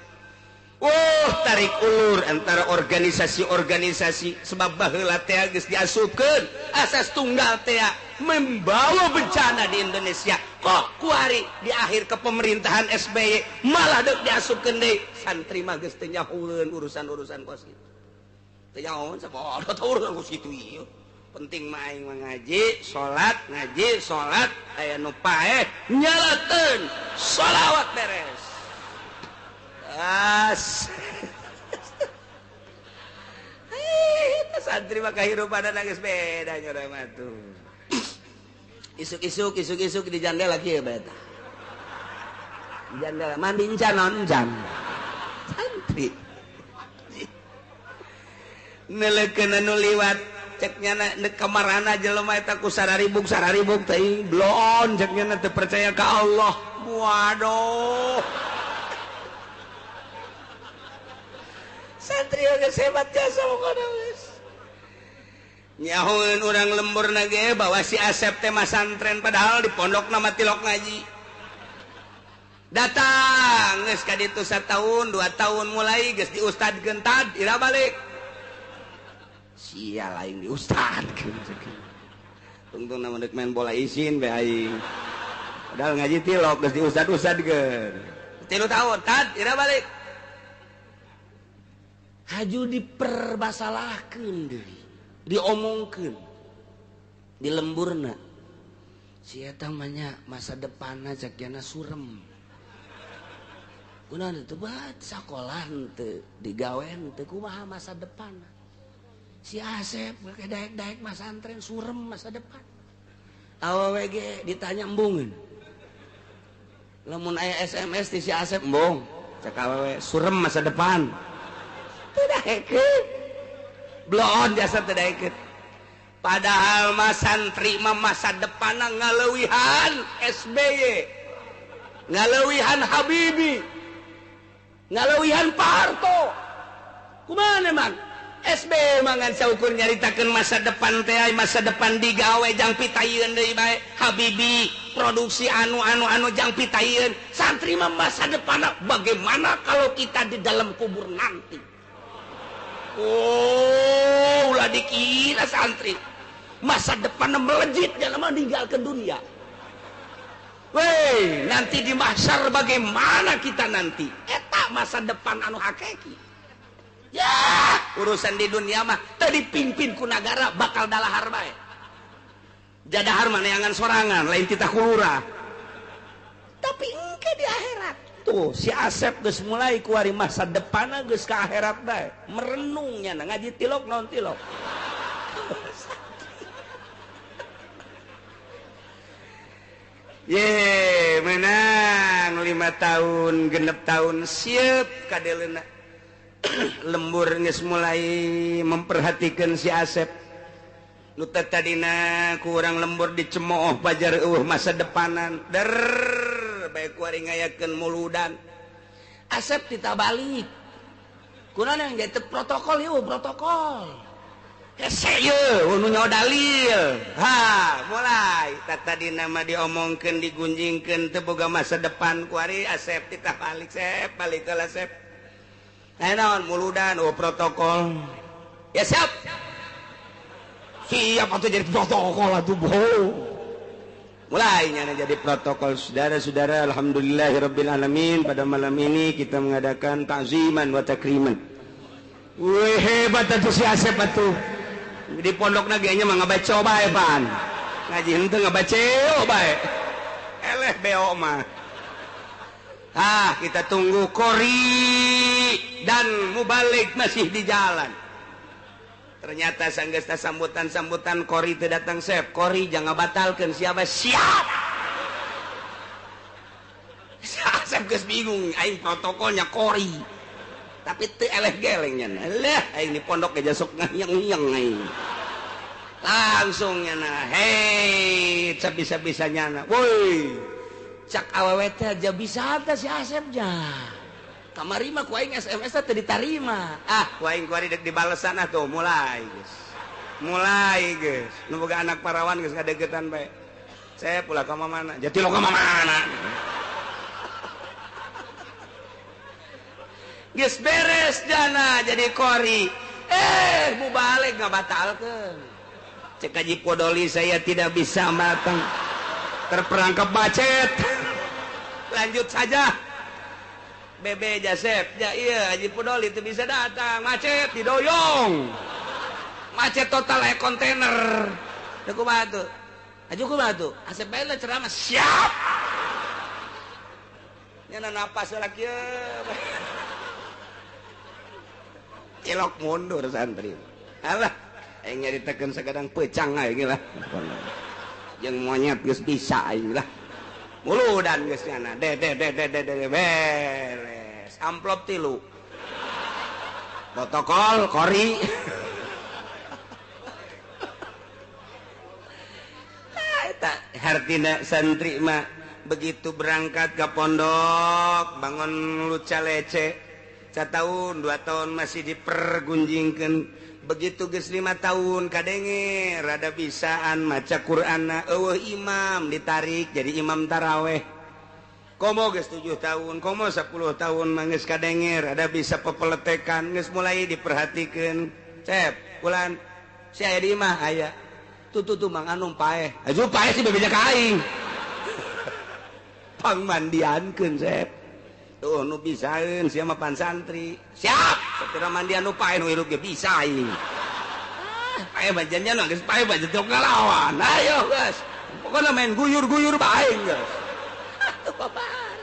Tarik ulur antara organisasi-organisasi sebab baheula teh geus diasupkeun asas tunggal teh membawa bencana di Indonesia. Kok kuari di akhir kepemerintahan SBY malah deuk diasupkeun deui santri mah geus teu nyahueun urusan-urusan kos kitu. Teu nyahoeun sabodo teh urusan kos kitu ieu. Penting mah aing mah ngaji, salat, ngaji, salat, aya nu paeh nyalakeun sholawat beres. As. Santri mah kahirupan geus beda nya urang mah tuh. Isuk-isuk isuk-isuk di jandela kieu bae tah. Di jandela mandi encan naon encan. Santri. Nelekeun anu liwat cek nyana neuk kamarana jelema eta ku sararibuk teuing bloon cek nyana teu percaya ka Allah. Waduh. Santri geus hebat jasa pokona geus. Nyahoeun urang lembur na ge bahwa si Asep teh masantren padahal di pondokna mah tilok ngaji. Datang geus ka ditu satahun, 2 tahun mulai geus diustadkeun tad ira balik. Sia lain diustadkeun. Tungtung na dek main bola isin be aing. Padahal ngaji tilok geus diustad-ustadkeun. 3 tahun tad ira balik. Haju dipermasalahkeun deui, diomongkeun di lemburna. Si eta mah nya masa depanna cek jana surem. Kunaon teu bat sakolah henteu, digawe henteu, kumaha masa depanna. Si Asep make daek-daek masantren surem masa depan. Awewe ge ditanya embungeun. Lamun aya SMS ti si Asep embung, cek awewe surem masa depan. Teu daekeun. Bloon jasa teu daekeun. Padahal mah santri mah masa depanna ngaleuwihan SBY, ngaleuwihan Habibie, ngaleuwihan Pak Harto. Kumaha emang? SBY mah ngan saukur nyaritakeun masa depan teh, masa depan digawe jang pitayeun deui bae. Habibie produksi anu-anu-anu jang pitayeun. Santri mah masa depanna bagaimana kalau kita di dalam kubur nanti? Oh, ulah dikira santri masa depan melejit jangan meninggalkan dunia. Weh, nanti di mahsyar bagaimana kita nanti? Eta masa depan anu hakiki. Ya, urusan di dunia mah teu dipimpin ku nagara bakal dalahar bae. Jadahar mah neangan sorangan, lain titah kulurah. Tapi engke di akhirat. Tuh si Asep geus mulai kuari masa depanna geus ka akhirat bae. Merenungnya na ngaji tilok naon tilok. Ye, menang 5 tahun, 6 tahun siap kadeleuna. Lembur geus mulai memperhatikan si Asep. Nu tadina ku urang lembur dicemooh pajar eueuh masa depanan. Der bae kuari ngayakeun muludan. Asep ditabalik. Kunaon yang jadi protokol ieu protokol. Hese ieu nu nyawa dalil. Ha, mulai tadina mah diomongkeun digunjingkeun teu boga masa depan kuari Asep ditabalik sep balik heula sep. Nah, naon muludan oh protokol. Ya siap. Siap atuh jadi protokol atuh bohong. Mulai nyana jadi protokol. Saudara-saudara, alhamdulillahirabbil alamin, pada malam ini kita mengadakan takziman wa takriman. Wih, hebat atuh si Asep atuh. Di pondokna ge nya mah ngabaca bae pan. Ngaji henteu ngabaca bae. Eleh beo mah. Ah, kita tunggu kori dan mubalik masih di jalan. Ternyata sanggesta sambutan-sambutan kori itu datang sep. Kori jangan batalkan siapa siap. Sep geus bingung aing protokolnya kori. Tapi teu eleh geleng nya. Leh aing di pondok ge sok ngayeng-ngayeng aing. Langsung nya na. Hei, bisa-bisa nyana. Woi. Cak awewe teh aja bisa teh si Asep nya. Kamari mah ku aing SMS teh ditarima. Ah, ku aing kuari dek dibalesan ah tuh mulai geus. Mulai geus. Nu boga anak parawan geus ngadeukeutan bae. Saya pula ka mana? Jati lo ka mana? Geus beres jana jadi kori. Mubalik ngabatalkeun. Cek Haji Podoli saya tidak bisa matang. Terperangkap macet. Lanjut saja. Bebe Jasep, ya iya Haji Podoli itu bisa datang, macet didoyong. Macet total kayak kontainer. Teu kumaha tuh? Haji kumaha tuh? Asep bae lah ceramah siap. Nya napas heula kieu. Cilok mundur santri. Alah, aing nyaritakeun sakadang pecang aing lah. Jeung monyet geus bisa aing lah. Muludan geus nyana. De de de de de de beres. Amplop 3. Protokol kori. Eta hartina santri mah Begitu berangkat ke pondok bangun luca lece 1 tahun 2 tahun masih dipergunjingkan. Begitu geus 5 tahun kadenge rada bisaan maca Qur'anna, eueuh imam ditarik jadi imam taraweh. Komo geus 7 tahun, komo 10 tahun manggeus kadenge rada bisa pepeletekan, geus mulai diperhatikeun. Cep bulan si aya di imah aya tuh tuh tuh Mang Anum paeh aju paeh sih bebeja ka aing pangmandiankeun. Sep tuh nu bisaeun sia mah pan santri siap sapira mandian nu paeh nu hirup ge bisa aing. Ah, paeh bajannya nu geus paeh bajan teu ngalawan. Ayo geus pokona main guyur-guyur bae geus. Atuh babar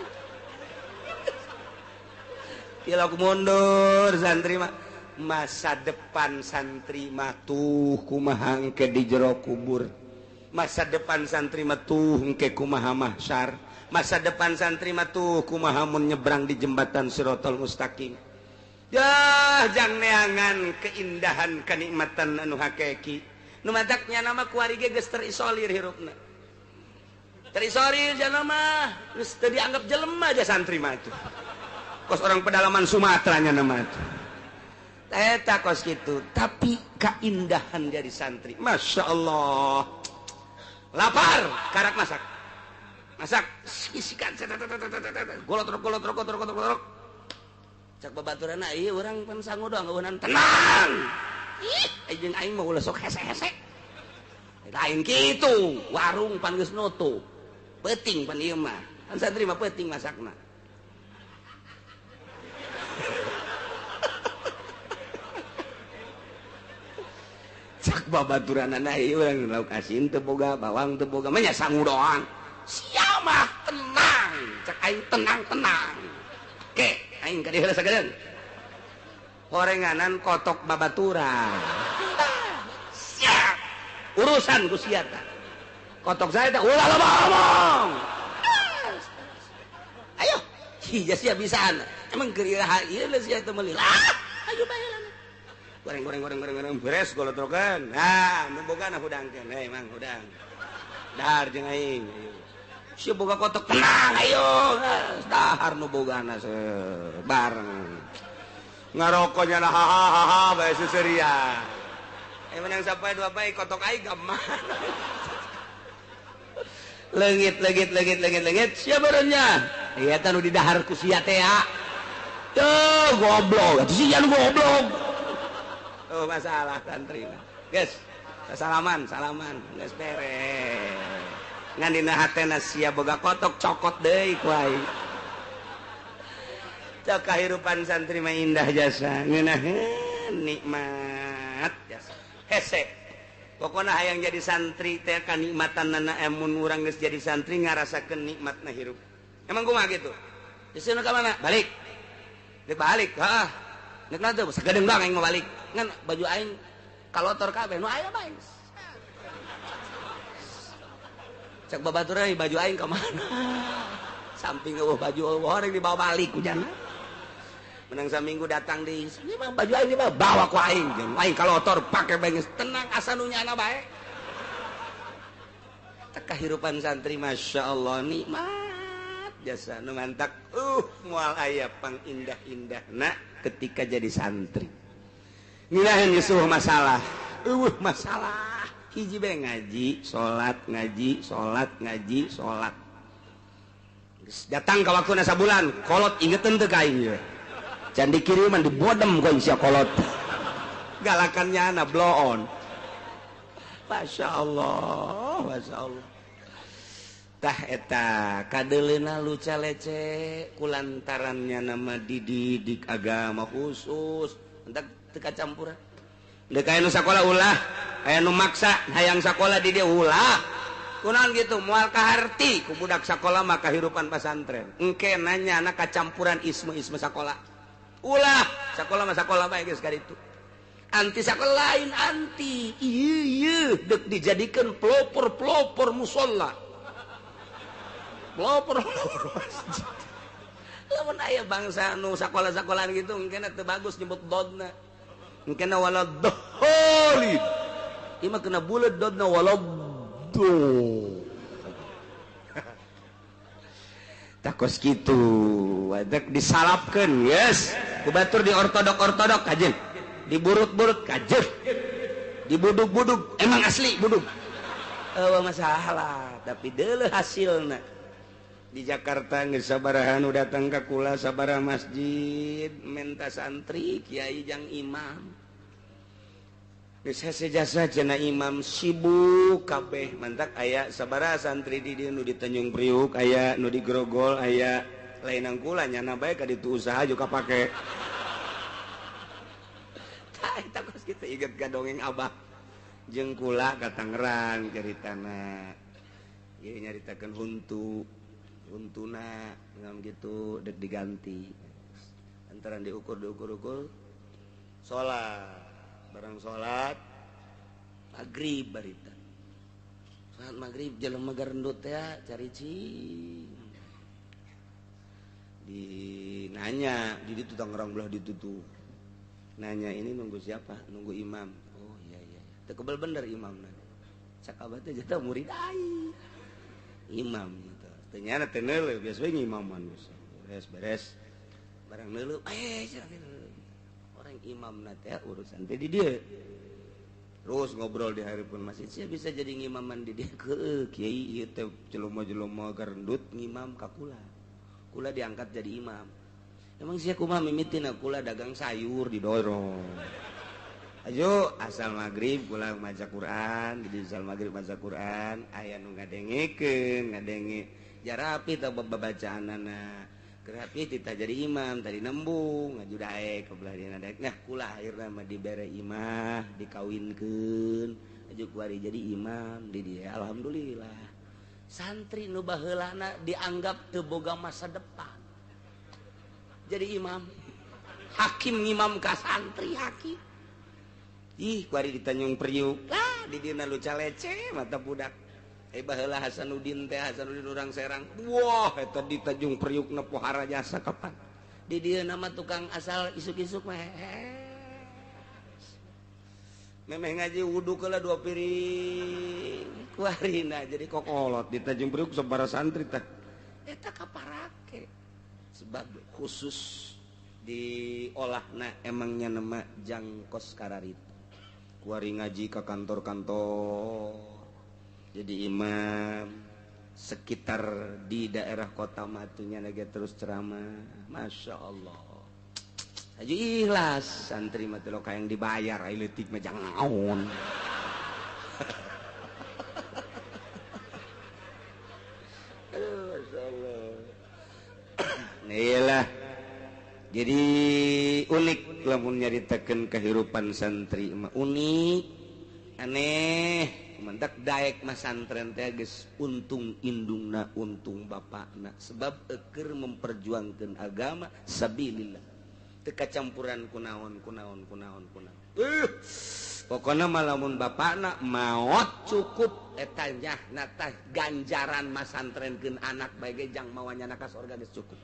tilok mundur santri mah. Masa depan santri mah tuh kumaha engke di jero kubur, masa depan santri mah tuh engke kumaha mahsyar, masa depan santri mah tuh kumaha mun nyebrang di jembatan Sirotol Mustaqim. Yah, jang neangan keindahan kenikmatan anu hakiki nu mataknya nama kuari ge geus terisolir hirupna, terisolir jana mah geus teu dianggap jelema aja santri mah tuh kos orang pedalaman Sumatera nya nama tuh eta kos gitu. Tapi keindahan dari santri Masya Allah. Lapar karak masak masak isikan golotrok golotrok golotrok golotrok cak babaturanna ieu urang pan sangu doang eueunan tenang ih jeung aing mah ulah sok hese-hese lain kitu warung pan geus nutup peuting pan ieu mah pan santri mah peuting masakna. Cak babaturanana ieu urang lauk asin teu boga bawang teu boga mah nya sangu doang sia mah tenang cak aing tenang-tenang ke aing ka dieu heula sagedeung horenganan kotok babaturan siap urusan ku sia tah kotok saya teh ulah loba omong ayo hija sia bisaan emang keur iraha ieu sia teh meuli lah ayo bae lah goreng goreng goreng goreng goreng beres golotrokan. Nah nu bogana hudangkeun hei Mang hudang dahar jeung aing ayo si boga kotok tenang ayo dahar nu bogana bareng ngarokoknya lah hahaha bae seseria menang sampai dua bae kotok aing ka mana leungit leungit leungit leungit leungit sia barenya ieu teh nu didahar ku sia teh ya tuh goblok atuh sia nu goblok. Oh masalah santri mah geus salaman salaman geus beres ngan dina hatena sia boga kotok cokot deui ku aing. Cok kahirupan santri mah indah jasa ngeunaheun nikmat jasa hese pokona hayang jadi santri teh kanikmatanana emun urang geus jadi santri ngarasakeun nikmatna hirup. Emang kumaha kitu geus ka mana balik dek balik heeh nek na teu sagedeung doang aing mah balik ngan baju aing kalotor kabeh nu aya bae cek babaturan baju aing ka mana samping eueuh baju eueuh horeng dibawa balik ku jana menang saminggu datang di ini mah baju aing dibawa bawa ku aing jeung aing kalotor pake bae geus tenang asa nu nyana bae. Teh kahirupan santri Masya Allah nikmat jasa nu mantak moal aya pangindah-indahna ketika jadi santri. Ngeunaheun geus eueuh masalah eueuh masalah hiji bae ngaji salat ngaji salat ngaji salat geus datang ka waktuna sabulan kolot ingeteun teu ka aing ieu can dikiriman dibodem ku sia kolot galakannya ana blow on. Masya Allah Masya Allah tah eta kadeleuna luca lece kulantarannya nama dididik agama khusus entak teu kacampuran deuk aya nu sakola ulah aya nu maksa hayang sakola di dieu ulah kunaon kitu moal kaharti ku budak sakola mah kahirupan pasantren engke nanya anak kacampuran isme-isme sakola ulah sakola mah sakola bae geus kaditu anti sakola lain anti ieu ieu deuk dijadikeun pelopor-pelopor musala pelopor-pelopor masjid. Lamun aya bangsa nu sakola-sakolaan gitu engkena teu bagus nyebut dodna engkena wala dholin ieu mah kena buleud dodna wala do. Takos kitu wadek disalapkeun yes ku batur di ortodok-ortodok kajen diburut-burut kajen dibudug-budug emang asli budug eueuh masalah tapi deuleuh hasilna. Di Jakarta geus sabaraha nu datang ka kula sabaraha masjid menta santri kiai jang imam geus hese jasa cenah imam sibuk kabeh mantak aya sabaraha santri di dieu nu di Tanjung Priuk aya nu di Grogol aya lain kula nyana bae ka ditu usaha juga pake. Tah eta kos kitu inget ka dongeng abah jeung kula ka Tangerang caritana ieu nyaritakeun huntu huntuna ngam gitu dek diganti antara diukur diukur-ukur salat barang salat maghrib barita salat maghrib jelema garendut teh cari cing dinanya di ditu Tangerang belah ditutup nanya ini nunggu siapa nunggu imam. Oh iya iya teu kebel bener imamna cak abah teh jatuh murid ai imam gitu ternyata teu neuleuh biasa we ngimaman beres beres barang neuleuh orang imamna teh urusan teh di dieu terus ngobrol di hareupeun masjid sia bisa jadi ngimaman di dieu keun kiai ieu teh jelema-jelema garendut ngimam ka kula kula diangkat jadi imam emang sia kumaha mimitina kula dagang sayur didorong ayo asal maghrib kula maca Quran di asal maghrib maca Quran aya nu ngadengekeun ngadenge jarapi tah babacaanana kerapi tita jadi imam tadi nembung ngaju daek ke belah dieuna daek nah kula akhirna mah dibere imah dikawinkeun aju kuari jadi imam di dieu alhamdulillah. Santri nu baheulana dianggap teu boga masa depan jadi imam hakim ngimam ka santri hakim ih kuari di Tanjung Priuk lah di dieuna lu calece mata budak baheula Hasanuddin teh Hasanuddin urang Serang wah eta di Tanjung Priuk na pohara jasa kapan di dieu nama tukang asal isuk-isuk mah memeh ngaji wudu keula 2 piring kuarina jadi kokolot di Tanjung Priuk sabaraha santri teh eta kaparake sebab khusus diolahna emangnya nama jangkos kararitu kuari ngaji ke kantor-kantor jadi imam sekitar di daerah kota matunya lagi terus ceramah Masya Allah aja ikhlas santri mah teh yang dibayar ai leutik mah jangan naon. Aduh Masya Allah. Nah, jadi unik lamun nyaritakeun kehidupan santri mah unik aneh mendak daek mah santren teh geus untung indungna untung bapakna sebab eukeur memperjuangkeun agama sabilillah teu kacampuran kunaon kunaon kunaon kunaon pokona mah lamun bapakna maot cukup eta nyahna tah ganjaran mah santrenkeun anak bae ge jang mawa nyana ka sorga geus cukup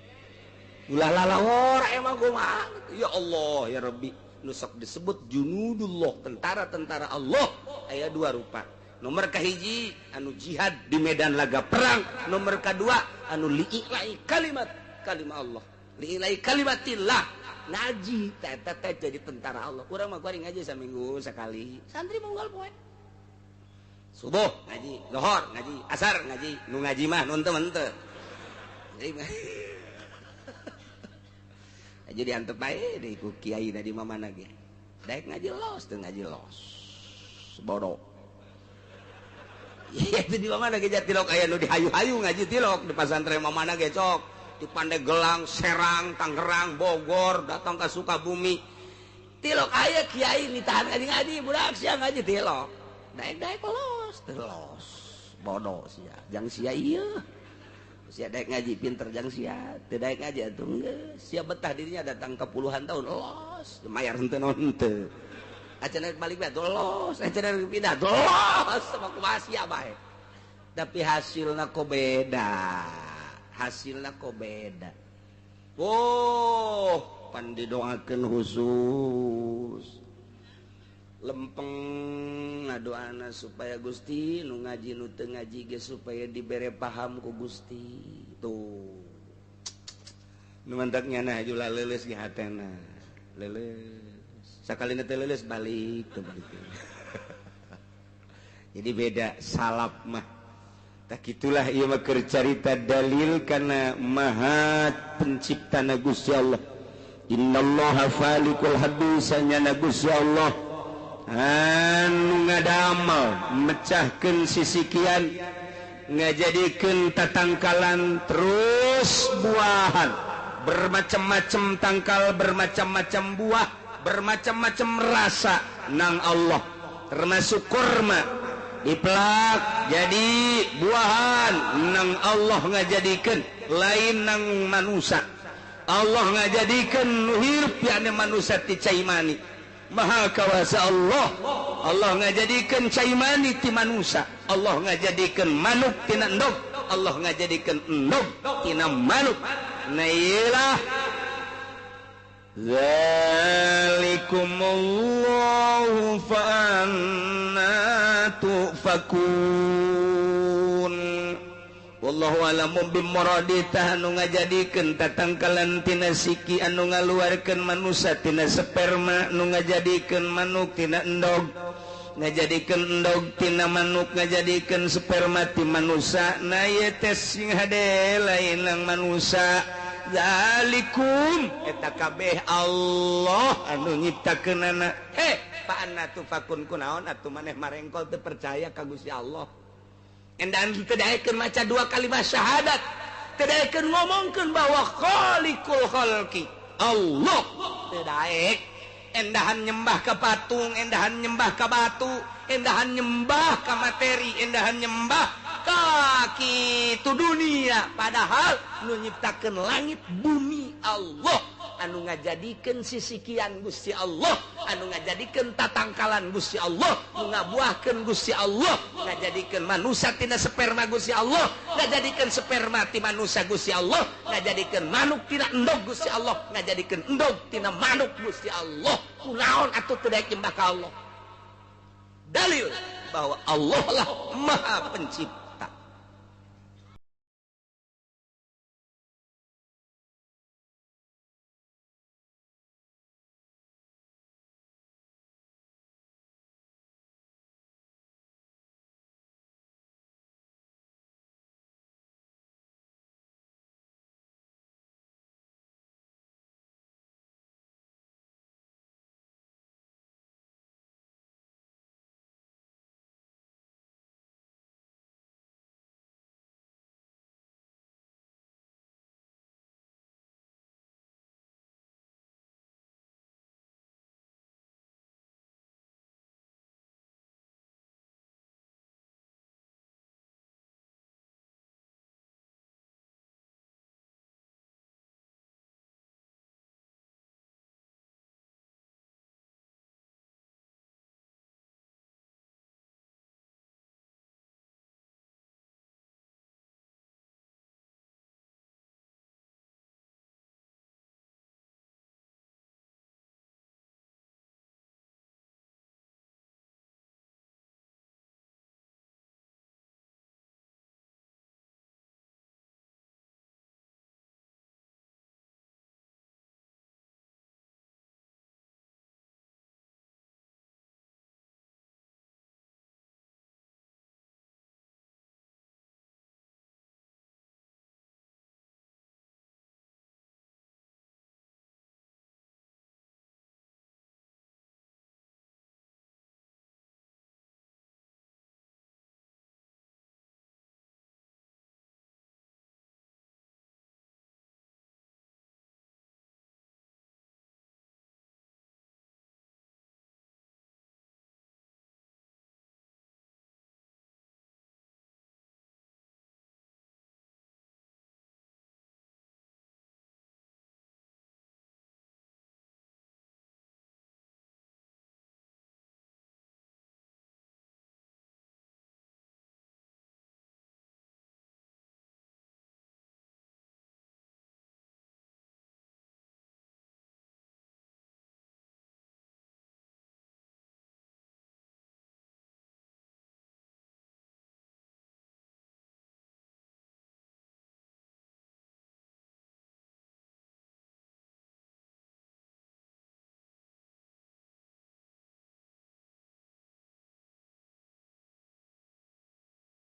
ulah lalawor emang kumaha ya Allah ya Rabbi nu sok disebut junudullah tentara-tentara Allah aya dua rupa. Nomor kahiji anu jihad di medan laga perang, nomor kedua anu li'ilai kalimat kalimah Allah li'ilai kalimatillah ngaji eta teh jadi tentara Allah. Urang mah kuari ngaji saminggu sakali santri munggal poe subuh ngaji lohor ngaji asar ngaji nu ngaji mah nu teu henteu jadi diantep bae deui ku kiai di mamana ge daek ngaji los teu ngaji los bodoh. Iya itu di mana ge tilok aya nu dihayu-hayu ngaji tilok di pasantren mamana ge cok di Pandeglang, Serang, Tangerang, Bogor, datang ke Sukabumi. Tilok aya kiai ditahan ngaji-ngaji budak sia ngaji tilok. Daek-daek los teu los. Bodoh sia, jang sia ieu. Sia daek ngaji pinter jang sia, teu daek ngaji atuh geus. Sia betah dirinya datang ke puluhan tahun los, mayar henteu naon henteu. Acan balik bae los, acan pindah los sama kumaha sia bae. Tapi hasilna kok beda. Hasilna kok beda. Oh, pan didoakeun khusus. Lempeng ngadoana supaya Gusti nu ngaji nu teu ngaji ge supaya dibere paham ku Gusti. Tuh. Nu mantak nyana haju leuleus ge hatena. Leuleus. Sakalina teh leuleus balik teh balik. Jadi beda salaf mah. Tak itulah ieu mah keur carita dalil kana maha penciptana Gusti Allah. Innallaha falikul habbi sanyana Gusti Allah anu ngadamel mecahkeun sisikian ngajadikeun tatangkalan terus buahan bermacam-macam tangkal, bermacam-macam buah, bermacam-macam rasa nang Allah, termasuk kurma dipelak jadi buahan nang Allah ngajadikeun, lain nang manusia. Allah ngajadikeun nu hirup yakni manusia ti cai mani. Maha kawasa Allah. Allah ngajadikeun cai mani ti manusia. Allah ngajadikeun manuk tina endog. Allah ngajadikeun endog tina manuk. Nah iyalah zalikumullahu fa anna tufakun. Wallahu a'lamu bimuradi tah anu ngajadikeun tatangkalan tina siki, anu ngaluarkeun manusia tina sperma, anu ngajadikeun manuk tina endog, ngajadikeun endog tina manuk, ngajadikeun sperma ti manusia. Na ieu teh sing hade lain nang manusia. Zalikum eta kabeh Allah anu nyiptakeunana. Heh, fa anna tufakun kunaon atuh maneh marengkol teu percaya ka Gusti Allah. Endan teu daekeun maca dua kalimat syahadat, teu daekeun ngomongkeun bahwa khaliqul khalqi Allah, teu daek. Endahan nyembah ka patung, endahan nyembah ka batu, endahan nyembah ka materi, endahan nyembah ka kitu dunia. Padahal nu nyiptakeun langit bumi Allah, anu ngajadikeun sisikian Gusti Allah, anu ngajadikeun tatangkalan Gusti Allah, nu ngabuahkeun Gusti Allah, ngajadikeun manusia tina sperma Gusti Allah, ngajadikeun sperma ti manusia Gusti Allah, ngajadikeun manuk tina endog Gusti Allah, ngajadikeun endog tina manuk Gusti Allah. Kunaon atuh teu daek nyembah ka Allah? Dalil bahwa Allah lah Maha Pencipta.